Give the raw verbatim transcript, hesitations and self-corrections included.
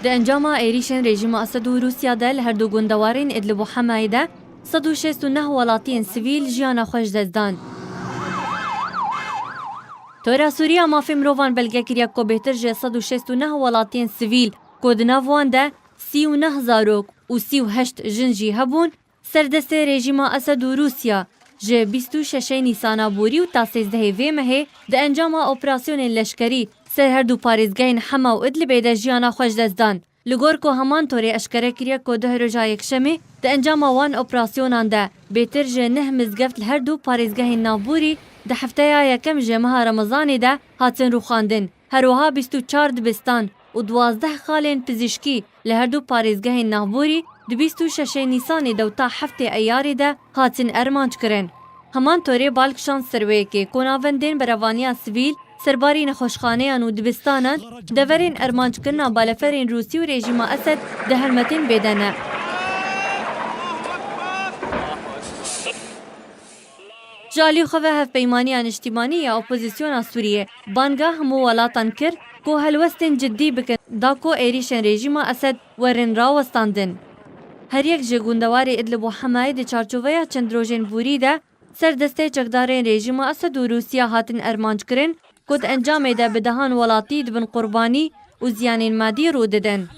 Di encama êrîşên rejîma Esed û Rûsya de li her du gundewarên Idlib û Hemayê de sed û şêst û neh welatiyên sivîl jiyana xwe ji dest dan. Tora Sûriya Mafê Mirovan belge kiriye ku bêhtir ji sed û şêst û neh welatiyên sivîl, ku di nav wan de sî û neh zarok û sî û heşt jin jî hebûn, ser destê rejîma Esed û Rûsya ji bîst û şeş Nîsana borî û ta sêzdehê vê mehê di encama operasyonên leşkerî ser her du parêzgehên Hema û Idlibê de jiyana xwe ji dest dan. Li gor ku heman torê eşkere kiriye ku duh roja Yekşemê di encama wan operasyonan de bêtir ji neh mizgeft li her du parêzgehên navborî di hefteya yekem ji meha Remezanê de hatin rûxandin. Her wiha bîst û çar dibistan û duwazdeh xalên pizîşkî li her du parêzgehên navborî di bîst û şeş Nîsanê de û ta heftê Eyarê de hatin ermanc kirin. Heman torê bal kişand ser wê yekê ku navendên berevaniya sivîl serbarî nexweşxaneyan û dibistanan deverên ermanckirina baleferên Rûsî û rejîma Esed di helmetên bê de ne. Ji alî xwe ve Hevpeymaniya Niştîmanî ya Opozisyona Sûriyê banga hemû welatan kir ku helwestên cidî bikin da ku êrîşên rejîma Esed werin rawestandin. Her yek ji gundewarê Idlib û Hemayê di çarçoveya çend rojên borî de ser destê çekdarên rejîma Esed û Rûsya hatin ermanc kirin ku di encamê de bi dehan welatî dibin qurbanî û ziyanên madî rû didin.